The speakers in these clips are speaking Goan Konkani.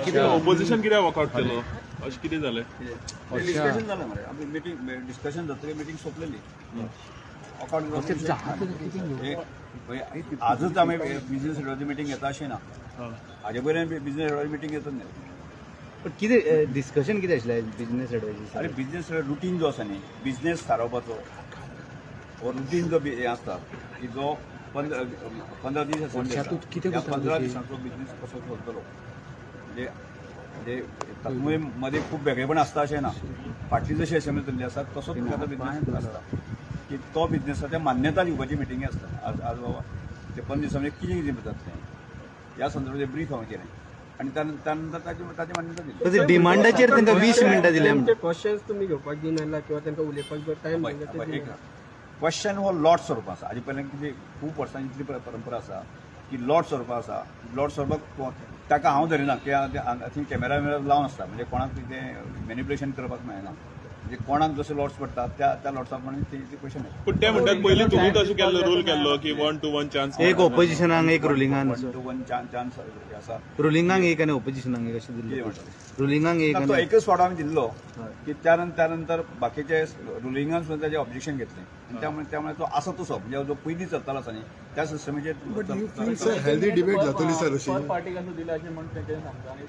ऑपोजिशन कित्याक वॉकआउट केलो अशें कितें जालें? डिस्कशन जालें मरे, आमी मिटींग डिस्कशन जातकीर मिटींग सोंपलेली. वॉकआउट आजच आमी बिजनेस हेडाची मिटींग घेता अशें ना, हाजे पयलीं बिजनेस हेडाची मिटींग घेतच न्ही. पण कितें डिस्कशन कितें आशिल्लें बिजनेस हेडाची? अरे बिजनेस रुटीन जो आसा न्ही, बिजनेस थारावपाचो हो रुटीन जो हें आसता की जो 15 दीस आसा, 15 दिसांचो बिजनेस कसो चलतलो, म्हणजे म्हणजे तातूंत मदें खूब वेगळेपण आसता अशें ना. फाटली जशी असेंब्ली चल्ली आसा तसोच आतां बिजनेस आसता की तो बिजनेसाच्या मान्यता दिवपाची मिटिंगी आसता. आज आज बाबा ते 15 दिसां म्हणजे कितें कितें जातलें ह्या संदर्भात ब्रीफ हांवें केलें आनी त्यानंतर ताची मान्यता दिली. डिमांडाचेर तांकां 20 मिनटां दिली. क्वेश्चन्स तुमी घेवपाक दिना किंवा तांकां उलोवपाक जर टायम एक क्वेश्चन हो लॉट स्वरुपां आसा. हाजे पयलीं कितें खूब वर्सांची इतली परंपरा आसा की लॉट स्वरुपां आसा. लॉट स्वरुपाक ताका हांव धरिना की थंय कॅमेरा बिमेरा लावन आसता, म्हणजे कोणाक कितें मॅनिपुलेशन करपाक मेळना, म्हणजे कोणाक जशे लॉट्स पडटा त्या त्या लॉट्सा प्रमाणे ते क्वेश्चन येता. पूण ते म्हणटात पयलीं तुमी तशें केल्लो रूल केल्लो की 1 to 1 chance, एक ऑपोजिशनाक एक रुलिंगान, 1 to 1 chance आसा, रुलिंगाक एक आनी ऑपोजिशनाक एक अशें दिल्लें. रुलिंगाक एक तो एकच फावट आमी दिल्लो की त्यानंतर बाकीचे रुलिंगान सुद्दां ताजें ऑब्जेक्शन घेतलें आनी त्यामुळे तो आसा तसो, म्हणजे जो पयलीं चलतालो आसा न्ही त्या सिस्टमीचेर. हेल्दी डिबेट जातली सर अशी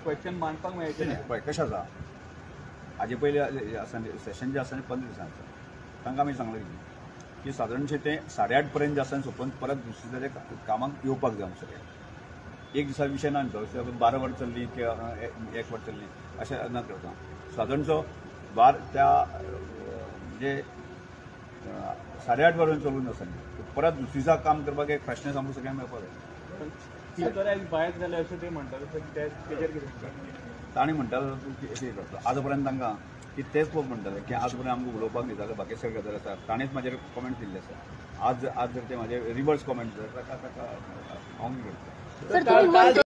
क्वेश्चन मांडपाक मेळचें. पळय कशें आसा, हाजे पयलीं आसा सेशन जें आसा न्ही 15 दिसांचो, तांकां आमी सांगलें की सादारणशें तें 8:30 पर्यंत जें आसा सोंपोवन परत दुसऱ्या दिसा कामाक येवपाक जाय आमकां सगळ्यांक. एक दिसा विशय ना न्ही तो, 12 वर चल्ली किंवा 1 वर चल्ली अशें ना करता. सादारणचो त्या म्हणजे 8:30 वरां चलून आसा न्ही परत दुसरे दिसा काम करपाक एक फ्रेशनेस आमकां सगळ्यांक मेळपाक जाय. भायर जालें अशें ते म्हणटात, तेजेर कितें तांणी म्हणटाले अशें करता आज पर्यंत तांकां की तेच लोक म्हणटाले की आज पर्यंत आमकां उलोवपाक दिताले, बाकी सगळे गजाली आसा, ताणेंच म्हाजेर कॉमेंट दिल्ले आसा. आज आज जर ते म्हाजे रिवर्स कॉमेंट जाता ताका हांव कितें करता.